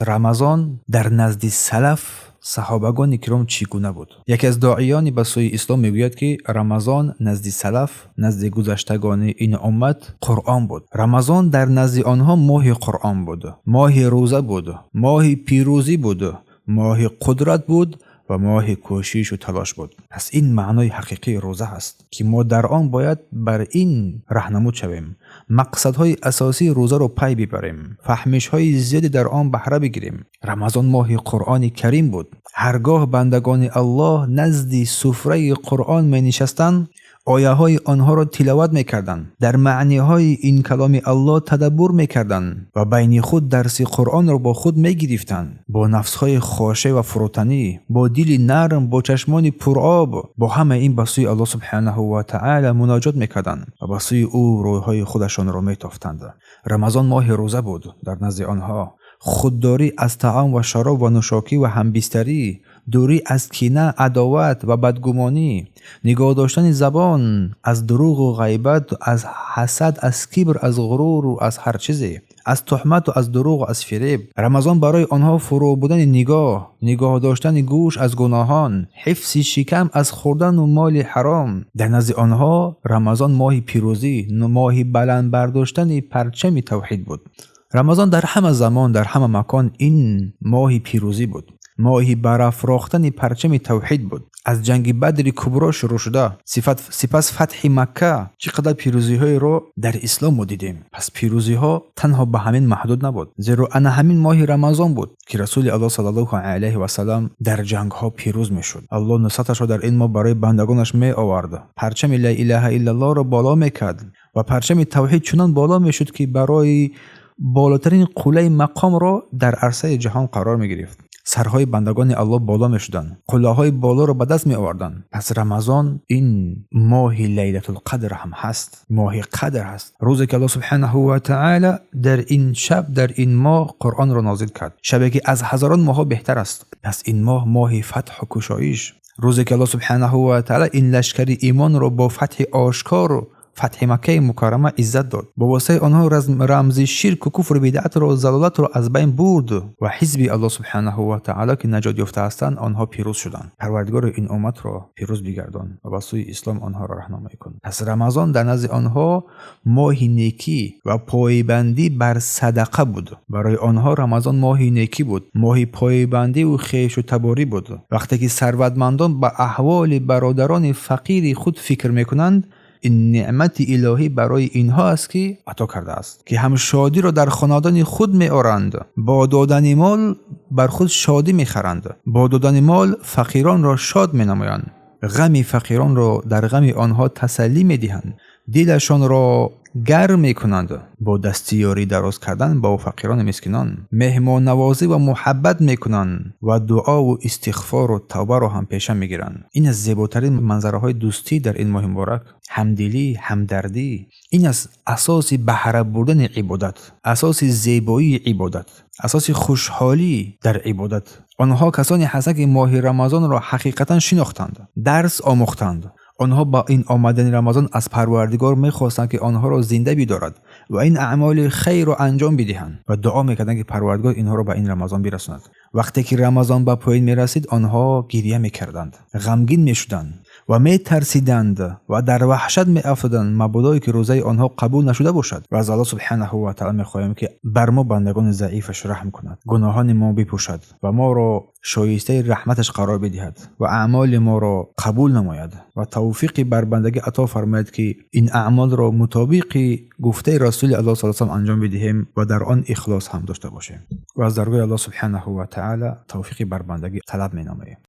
Рамазон дар назди салаф, саҳобагони киром, чӣ гуна буд? Яке аз доиёни ба сӯи ислом мегӯяд, ки Рамазон назди салаф, назди гузаштагони ин уммат Қуръон буд. Рамазон дар назди онҳо моҳи Қуръон буд, моҳи рӯза буд, моҳи пирӯзӣ буд, моҳи қудрат буд ва моҳи кӯшиш ва талош буд. Пас ин маънои ҳақиқии рӯза аст, ки мо дар он бояд бар ин раҳнамуд шавем, мақсадҳои асосии рӯзаро пай бибарем, фаҳмишҳои зиёде дар он баҳра бигирем. Рамазон моҳи Қуръони Карим буд. Ҳаргоҳ бандагони Аллоҳ назди суфраи Қуръон менишастанд, ояҳои онҳоро тиловат мекарданд, дар маъниҳои ин каломи Аллоҳ тадаббур мекарданд ва байни худ дарси Қуръонро бо худ мегирифтанд. Бо нафсҳои хошеъ ва фурӯтанӣ, бо дили нарм, бо чашмони пуроб, бо ҳамаи ин ба сӯи Аллоҳ субҳанаҳу ва таъала муноҷот мекарданд ва ба сӯи ӯ рӯйҳои худашонро метофтанд. Рамазон моҳи рӯза буд дар назди онҳо. Худдорӣ аз таом ва шароб ва нӯшокӣ ва ҳамбистарӣ, дурӣ аз кина, адоват ва бадгумонӣ, нигоҳ доштани забон аз дурӯғу ғайбат, аз ҳасад, аз кибр, аз ғуруру аз ҳар чизе, аз туҳмату аз дурӯғу аз фиреб. Рамазон барои онҳо фурӯ будани нигоҳ, нигоҳ доштани гӯш аз гуноҳон, ҳифзи шикам аз хӯрдану моли ҳаром. Дар назди онҳо Рамазон моҳи пирӯзӣ, моҳи баланд бардоштани парчами тавҳид буд. Рамазон дар ҳама замон, дар ҳама макон ин моҳи пирӯзӣ буд, моҳи барафрохтани парчами тавҳид буд. Аз ҷанги Бадри Кубро шурӯъ шуда, сипас фатҳи Макка, чӣ қадар пирӯзиҳоеро дар ислом мо дидем. Пас пирӯзиҳо танҳо ба ҳамин маҳдуд набуд, зеро ана ҳамин моҳи Рамазон буд, ки Расули Аллоҳ саллаллоҳу алайҳи васаллам дар ҷангҳо пирӯз мешуд. Аллоҳ нусраташро дар ин моҳ барои бандагонаш меовард, парчами ла илаҳа иллаллоҳро боло мекард ва парчами тавҳид чунон боло мешуд, ки барои болотарин қуллаи мақомро дар арсаи ҷаҳон қарор мегирифт. Сарҳои бандагони Аллоҳ боло мешуданд, қуллаҳои болоро ба даст меоварданд. Пас Рамазон ин моҳи Лайлатулқадр ҳам ҳаст, моҳи қадр ҳаст, рӯзе ки Аллоҳ субҳанаҳу ва таъала дар ин шаб, дар ин моҳ Қуръонро нозил кард, шабе ки аз ҳазорон моҳҳо беҳтар аст. Пас ин моҳ моҳи фатҳу кушоиш, рӯзе ки Аллоҳ субҳанаҳу ва таъала ин лашкари имонро бо фатҳи ошкору фатҳи Маккаи Мукаррама иззат дод, бо воситаи онҳо рамзи ширку куфру бидъатро, залолатро аз байн бурд ва ҳизби Аллоҳ субҳанаҳу ва таъала, ки наҷот ёфта ҳастанд, онҳо пирӯз шуданд. Парвардигоро, ин умматро пирӯз бигардон ва ба сӯи ислом онҳоро раҳнамоӣ кун. Пас Рамазон дар назди онҳо моҳи некӣ ва пойбандӣ бар садақа буд. Барои онҳо Рамазон моҳи некӣ буд, моҳи пойбандиву хешу таборӣ буд. Вақте ки сарватмандон ба аҳволи бародарони фақири худ фикр мекунанд, ин неъмати илоҳӣ барои инҳо аст, ки ато кардааст, ки ҳам шодиро дар хонадони худ меоранд, бо додани мол бар худ шодӣ мехаранд, бо додани мол фақиронро шод менамоянд, ғами фақиронро дар ғами онҳо тасаллӣ медиҳанд, дилашонро гарм мекунанд бо дасти ёрӣ дароз кардан бо фақирону мискинон, меҳмоннавозӣ ва муҳаббат мекунанд ва дуову истиғфору тавбаро ҳам пеша мегиранд. Ин аз зеботарин манзараҳои дӯстӣ дар ин моҳи муборак, ҳамдилӣ, ҳамдардӣ. Ин аст асоси баҳра бурдани ибодат, асоси зебоии ибодат, асоси хушҳолӣ дар ибодат. Онҳо касоне ҳастанд, ки моҳи Рамазонро ҳақиқатан шинохтанд, дарс омӯхтанд. Онҳо ба ин омадани Рамазон аз Парвардигор мехостанд, ки онҳоро зинда бидорад ва ин аъмоли хайрро анҷом бидиҳанд, ва дуо мекарданд, ки Парвардигор инҳоро ба ин Рамазон бирасонад. Вақте ки Рамазон ба поён мерасид, онҳо гиря мекарданд, ғамгин мешуданд ва метарсиданд ва дар ваҳшат меафтоданд, мабодое ки рӯзаи онҳо қабул нашуда бошад. Ва аз Аллоҳ субҳанаҳу ва таъала мехоҳем, ки бар мо, бандагони заифаш, раҳм кунад, гуноҳони мо бипӯшад ва моро шоистаи раҳматаш қарор бидиҳад ва аъмоли моро қабул намояд ва тавфиқи бар бандагӣ ато фармояд, ки ин аъмолро мутобиқи гуфтаи Расули Аллоҳ саллаллоҳу алайҳи васаллам анҷом бидиҳем ва дар он ихлос ҳам дошта бошем. Ва аз даргоҳи Аллоҳ субҳанаҳу ва таъала тавфиқи бар бандагӣ талаб менамоем.